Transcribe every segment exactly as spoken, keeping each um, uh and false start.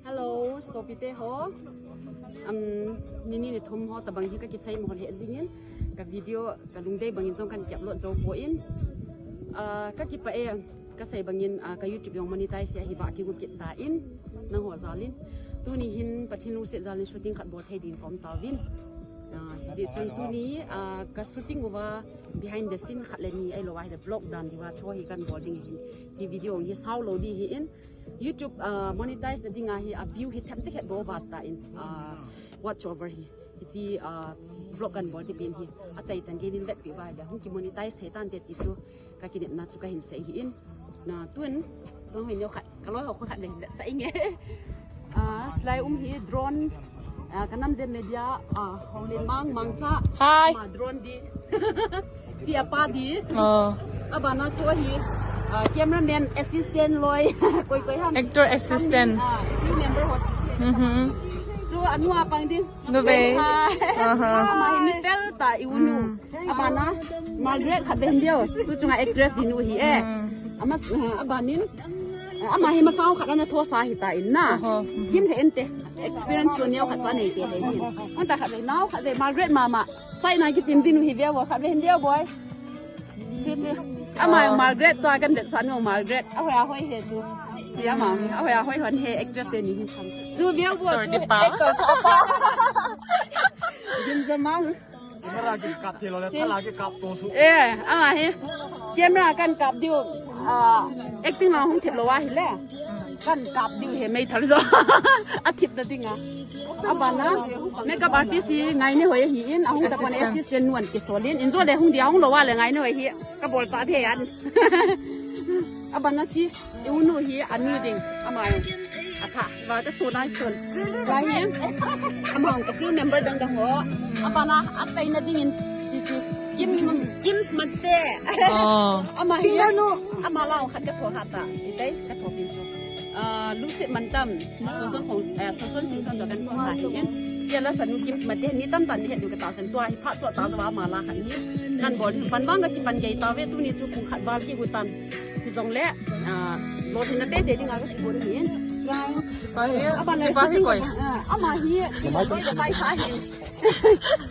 Hello, sopite ho. Um, nini ni thum ho tabang hi kakisei mo le jingin, ka video ka lungdei bangin jong kan kiupload jou poi. Ah, kakipah e, kasei bangin, ah, ka YouTube jong monetize ahi ba kigu kit tan, nangho jalin. Tuni hin Pathen lungset jalin shooting khat bol thei ding kaum tauvin. Ah, hijeh chun tuni, ah, ka shooting uva behind the scene khat le ni ahilou ahile vlog dan diuva chu hi kan bol ding ahin. Hiche video hi sao lou ding ahin. YouTube, ah, monetize na dinga hi, ah, view hi themcha khat bol ba tan, ah, watch hour hi. Hiche, ah, vlog kan bol ding pen hi. Achai chan gei in vetpi uva ahile hung kimonetize thei tante ti chu kakinepna chu kahin sei ahin. Na tun, song hoi neo khat, kaloi ho khat le vetsah inge. Ah, chulai um hi drone, ah, Kanam Jem Media, ah, Honglen Mang, Mangcha. Hi. Ama drone di. Chi apa di. Oh. Abana chu hi, ah, cameraman assistant loi. Koi koi ham. Actor assistant. Ah, crew member ho. Mhm. Chu anu apang di. Nuve. Hi. Aha. Ama hi mi pel ta i unu. Mm. Abana Margaret khat ve hin diu. Tu chunga actress ding u hi e. Mm. Ama, ah, abanin. Ama hi masao khat ana thosa hi tan na. Oho. Kim he ente. Experience lo neo khat sa nei te he hin. Anta khat ve nao khat ve Margaret mama. Sai na kitim ding u hi ve bo khat ve hin diu boy. Ama Margaret to kan det sa no Margaret. Ahoi ahoi he tu. Chi ama. Ahoi ahoi hon he actress te ni hin. Chu ve bo chu actor to pa. Din jamang. Camera ki kap thei lou le, thala ki kap to su. Eh, ama hi. Camera kan kap diu. Ah, acting lang hung thip lou ahile. Kan kap diu he mei thar jo. Athip na dinga. Abana, makeup artist hi Ngainehoi ahin, ahung tapon assistant nuan kisolin. Injo le hung dia hung lou a le Ngainehoi hi. Kabol ta de an. Abana chi. I unu hi anu ding, ama jong. Atha, va ka so nai son. Va hi, ama jong ka crew member dang dang ho. Abana, atai na dingin, chi chi. Kim, Kim Smate. Oh. Ama hi, ama la jong khat ka tho khat ta. Itai, ka tho pin so. Ah, Lusit Mantam, Soson Khong, eh, Soson Singson to kan tho sa hi in. Sia la sanu Kim Smate, ni tam tan ni het du ka ta sen tua hi phat so ta so ama la khat hi. Kan bol hi pan bang ka kipan gei ta ve tuni chu kum khat val kigu tan. Hijongle, ah, lolhinna teitei dinga kakibol ahin. Chipa hi, aban lai chipa hi shooting koi? Ah, ama hi, loi ka tai sa hi.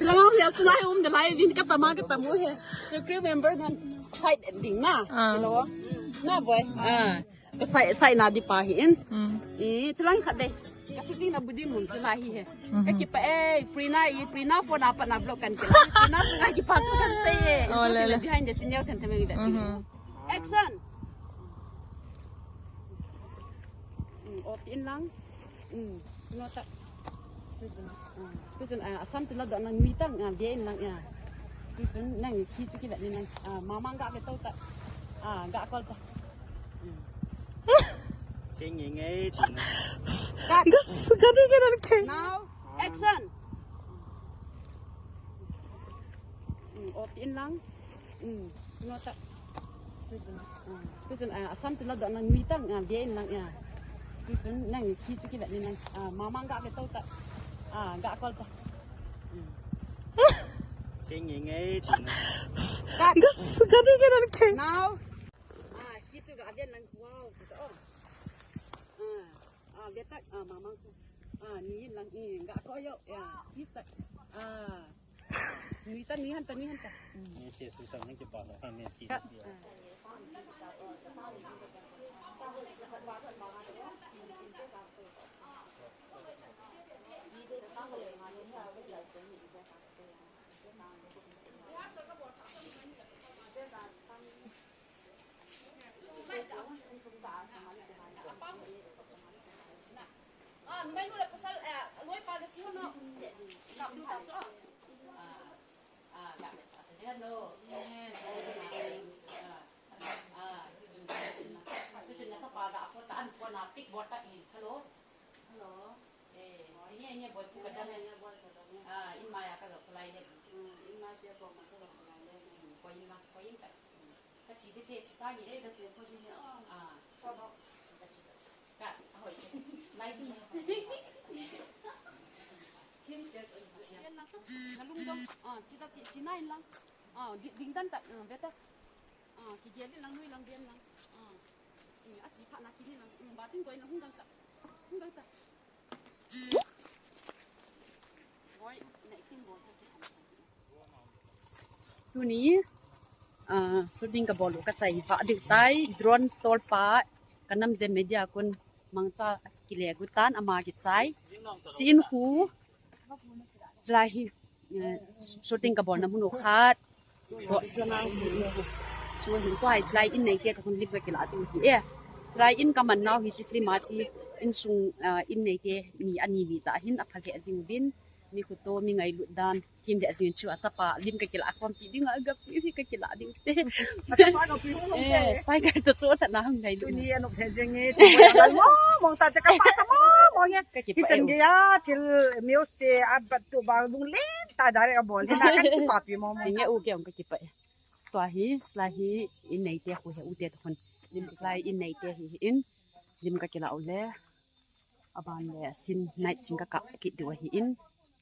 Lolong le sulai um de lai vin ka tama ka tamu he. So crew member nan side ding na. Ah. Hello. Na boy. Ah. Ka sai, sai na di pa hi in. Mm. Eh, chilang khat dei. Ka shooting na budi mun chu na hi he. Mhm. Kakipah e, Prina i, Prina phone a pat na vlog kan ke. Prina phone a kipa kan sei e. Oh, le, le. Behind the scene kan tame. Mhm. Action. Mm, off in lang. Mm, no ta. Tuchun, ah, Assam chun la dong nang nui tang, ah, ve in lang, ah. Tuchun nang khi chu kivet in lang, ah, mamang ga ve to ta. Ah, ga kol ta. Mm. Keng nge nge, tina. Cut. Ga, ga ni ke na ke. Now, action. Mm, off in lang. Mm, no ta. Tuchun, ah, Assam chun la dong nang nui tang, ah, ve in lang, ah. Tuchun nang khi chu kivet in lang, ah, mamang ga ve to ta. Ah, ga kol ta. Mm. Keng nge nge, tina. Cut. Ga, ga ni ke na ke. Now. Ah, khi chu ga ve in lang. Wow, kita, oh. Ah, ah, ve ta, ah, mamang chu. Ah, nui in lang, eh, ga ko yo, ya, khi sa. Ah. Nui ta, nui han ta, nui han ta. Ni se su sa nang kipa la, han ni ki. Cut. Ah. Ah, numei nu le pasal, eh, loi pa ka chi ho no. Ka mu ta chu. Ah, ah, ka me sa te no. Eh, ah, ah, tu chun na sa pa ka phone ta, an phone na pick bol ta in. Hello. Hello. Eh, ni ni boy pu ka da me. Ah, in ma ya ka ga kulai le. Hmm, in ma ya ko ma ka ga kulai le. Hmm, ko in ma, ko in ta. Hmm. Ka chi de te chi ta ni. Eh, ka chi ko ni. Ah. Ka chi. Ka, ahoi se. Lai ni. Kim se. Na lungdong. Ah, chi ta chi, chi na in lang. Ah, di-, ding dan ta, ah, ve ta. Ah, kigel in lang, nui lang, ven lang. Ah. Hmm, a chi pha na kini lang. Hmm, ba tin ko in lang hung gang ta. Hung gang ta. Tuni, ah, shooting kabol u kachai vah diu tai, drone tolpa, Kanamjem Media a kon mangcha kile gu tan ama kichai. Chi in khu, chulai hi, eh, shooting kabolna mun u khat. Chu hin tua hi chulai in neite toh hin lim kakilah diu hi e. Chulai in kaman nau hi chi film a chi insung, ah, in neite ni ani ni ta hin apha lheh jing uvin. Mi khuto, mi ngailut dan, thim lheh jing chu achapa lim kakilah khompi ding a gapi hi kakilah ding te. Achapa gapi hung hung te. Eh, cycle toh chu tana hung ngailut. Tuni anop lheh jing e, chu mo mo ta te kapa cha mo mo nge. Kakipah e. Hichan gei a thil music a bat tu ba bung len ta direct abol hi na kakipapi mo mo. Inge u ke ong kakipah e. Tua hi, chulai hi in neite khu he u te toh hin. Lim chulai in neite hi in. Lim kakilah u le. Aban le scene night scene kakap kit diu ahi in.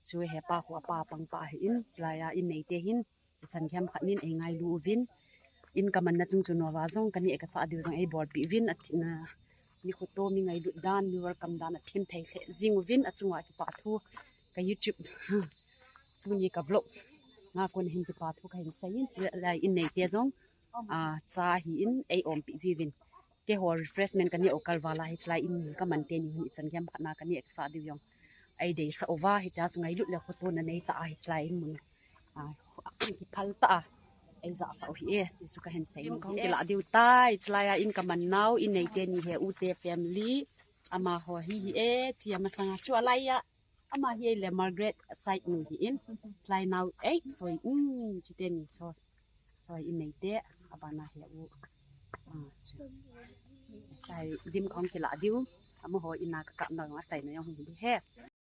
Chu hepa khu apa pangpa ahi in. Chulai a in neite hin. Ichan gei ham khat nin eingailu uvin. In kamanna chung chu nova jong kaneh kachah diu jong eibolpeh uvin. Athina mi khuto, mi ngailut dan, mi welcome dan athim thei lheh jing uvin. Achunga kipathu ka YouTube tuni ka vlog nga kon hin kipathu kahin seiyin. Chulai in neite jong, ah, cha hi in ei ompeh jiuvin. Keiho refreshment kaneh u kalval a hi chulai in kaman teni hin ichan gei ham khat na kaneh kachah diu jong eideisah uva, hitia chu ngailut le khotona neitah a hi chulai in mun, ah, kiphal tah a eijahsah u hi e, ti chu kahin sei nom e. Kilah diu tai, chulai a in kaman nau, in neite ni he u te family, amaho hi hi e, chi amasanga chu alai a. Ama hi le Margaret side nu hi in, chulai nau ei soi, um, chiteni cho. Choi in neite, abana he u. Ah, chu. Chai lim khong kilah diu, amaho in a kakapna jong achaina jong hi di he.